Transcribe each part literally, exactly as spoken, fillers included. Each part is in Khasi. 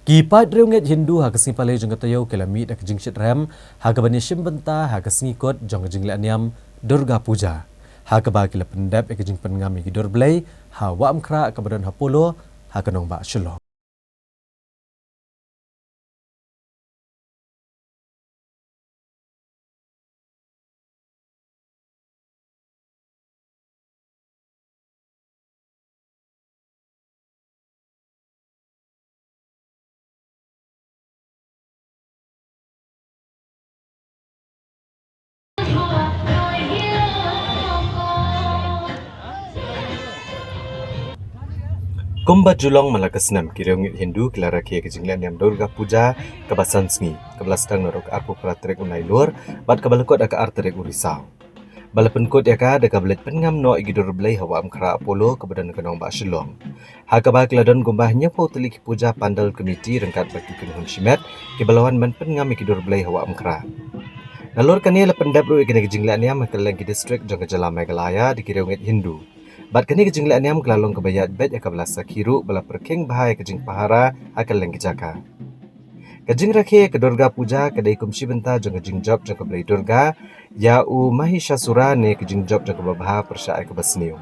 Ki paid riewngeit Hindu ha ka sngi Palei jong ka taïew ki la mih da ka jingshitrhem ha kaba ïashim bynta ha ka sngi kut jong ka jingleh niam Durga Puja, ha kaba ki la pyndep ïa ka jingpynngam ïa ki dur blei ha Wah Umkhrah kaba don ha Polo, ha ka nongbah Shillong. Kumba ju long man la ka snem, ki riewngeit Hindu ki la rakhe ka jingleh niam Durga Puja kaba san sngi, kaba la sdang naduh ka arphew phra tarik u Nailur bad kaba la kut ha ka ar tarik u Risaw. Ba la pynkut ïa ka da kaba leit pynngam noh ïa ki dur blei ha Wah Umkhrah Polo kaba don ha ka nongbah Shillong, ha kaba ki la don kumba hynñiewphew tylli ki puja pandal committee ryngkat bad ki kynhun shimet kiba la wan ban pynngam ïa ki dur blei ha Wah Umkhrah. Nalor kane, la pyndep ruh ïa kane ka jingleh niam ha kylleng ki district jong ka jylla Meghalaya da ki riewngeit Hindu. Bad kane ka jingleh niam ka la long kaba ïaid beit ha kaba la sakhi ruh ba la pyrkhing bha ïa ka jingpahara ha kylleng ki jaka. Ka jingrakhe ïa ka Durga Puja ka dei kum shi bynta jong ka jingjop jong ka blei Durga ïa u Mahishasura, ne ka jingjop jong kaba bha pyrshah ïa kaba sniew.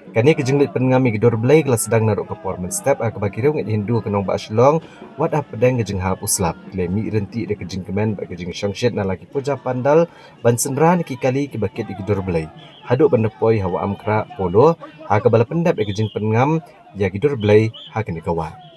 Kane ka jingleit pynngam ïa ki dur blei ka la sdang naduh ka por mynstep, ha kaba ki riewngeit Hindu ha ka nongbah Shillong, wat hapdeng ka jinghap u slap, ki la mih ryntih da ka jingkmen bad ka jingshongshit na la ki puja pandal ban synran ïa ki kali kiba kit ïa ki dur blei, haduh ban da poi ha Wah Umkhrah Polo, ha kaba la pyndep ïa ka jingpynngam ïa ki dur blei ha kane ka wah.